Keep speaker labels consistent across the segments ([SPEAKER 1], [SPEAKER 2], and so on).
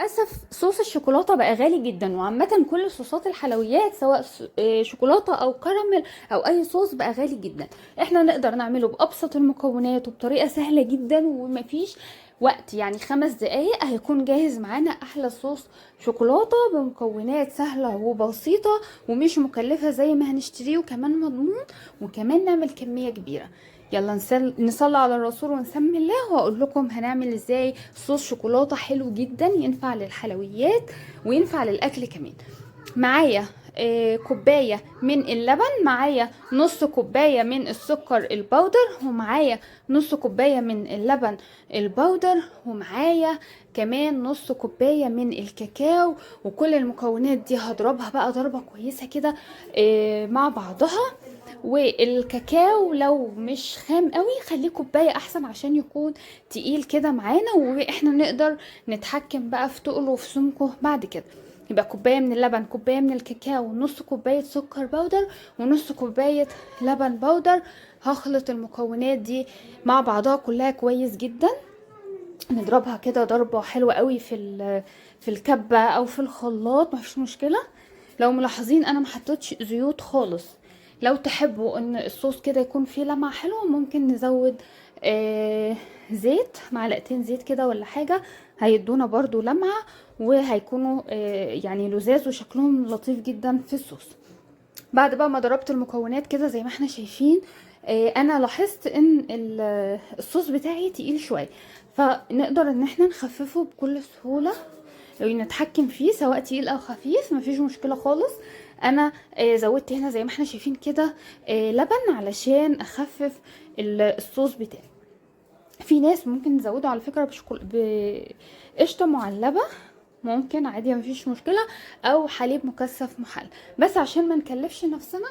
[SPEAKER 1] للأسف صوص الشوكولاتة بقى غالي جدا، وعامة كل صوصات الحلويات سواء شوكولاتة أو كراميل أو أي صوص بقى غالي جدا. احنا نقدر نعمله بأبسط المكونات وبطريقة سهلة جدا ومفيش وقت، يعني 5 دقايق هيكون جاهز معانا أحلى صوص شوكولاتة بمكونات سهلة وبسيطة ومش مكلفة زي ما هنشتريه، وكمان مضمون، وكمان نعمل كمية كبيرة. يلا نصلي على الرسول ونسمي الله، واقول لكم هنعمل ازاي صوص شوكولاتة حلو جدا ينفع للحلويات وينفع للاكل كمان. معايا كوباية من اللبن، معايا نص كوباية من السكر البودر، ومعايا نص كوباية من اللبن البودر، ومعايا كمان نص كوباية من الكاكاو. وكل المكونات دي هضربها بقى ضربه كويسة كده مع بعضها. والكاكاو لو مش خام قوي خليه كوباية احسن عشان يكون تقيل كده معانا، واحنا نقدر نتحكم بقى في تقله وفي سمكة بعد كده. يبقى كوباية من اللبن، كوباية من الكاكاو، نص كوباية سكر بودر، ونص كوباية لبن بودر. هخلط المكونات دي مع بعضها كلها كويس جدا، نضربها كده ضربه حلوة قوي في الكبه او في الخلاط، مفيش مشكلة. لو ملاحظين انا ما حطيتش زيوت خالص. لو تحبوا ان الصوص كده يكون فيه لمعة حلوة ممكن نزود زيت، معلقتين زيت كده ولا حاجة، هيدونا برضو لمعة وهيكونوا لزاز وشكلهم لطيف جدا في الصوص. بعد بقى ما ضربت المكونات كده زي ما احنا شايفين، انا لاحظت ان الصوص بتاعي تقيل شوية، فنقدر ان احنا نخففه بكل سهولة ونتحكم فيه سواء تقيل او خفيف، مفيش مشكلة خالص. انا زودت هنا زي ما احنا شايفين كده، لبن علشان اخفف الصوص بتاعي. في ناس ممكن تزوده على فكرة بقشطة معلبة، ممكن عادي مفيش مشكلة، او حليب مكثف محلى، بس عشان ما نكلفش نفسنا،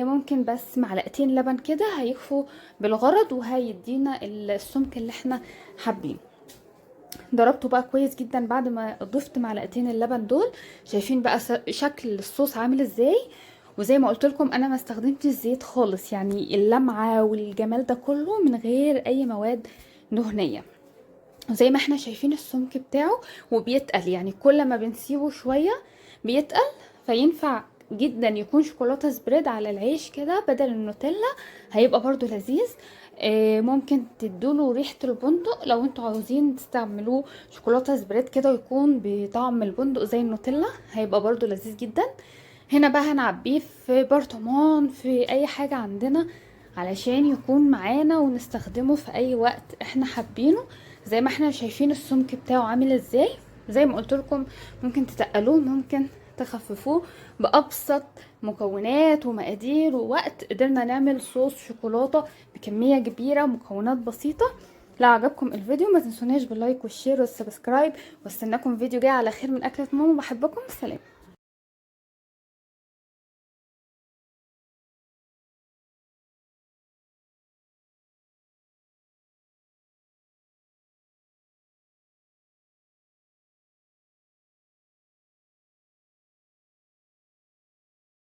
[SPEAKER 1] ممكن بس معلقتين لبن كده هيكفوا بالغرض وهيدينا السمك اللي احنا حابينه. ضربته بقى كويس جدا بعد ما ضفت معلقتين اللبن دول. شايفين بقى شكل الصوص عامل ازاي؟ وزي ما قلت لكم انا ما استخدمتش الزيت خالص، يعني اللمعة والجمال ده كله من غير اي مواد دهنية. وزي ما احنا شايفين السمك بتاعه وبيتقل، يعني كل ما بنسيبه شوية بيتقل، فينفع جدا يكون شوكولاتة spread على العيش كده بدل النوتيلا، هيبقى برضو لذيذ. ممكن تدوله ريحة البندق لو انتوا عاوزين تستعملوه شوكولاتة spread كده ويكون بطعم البندق زي النوتيلا، هيبقى برضو لذيذ جدا. هنا بقى هنعبيه في برطمان، في اي حاجة عندنا علشان يكون معانا ونستخدمه في اي وقت احنا حابينه. زي ما احنا شايفين السمك بتاعه عامل ازاي، زي ما قلت لكم ممكن تتقلوه ممكن تخففوه بأبسط مكونات ومقادير ووقت. قدرنا نعمل صوص شوكولاتة بكمية كبيرة ومكونات بسيطة. لو عجبكم الفيديو ما تنسوناش بال like وال share وال subscribe، واستناكم فيديو جاي على خير من أكلة ماما. بحبكم، سلام.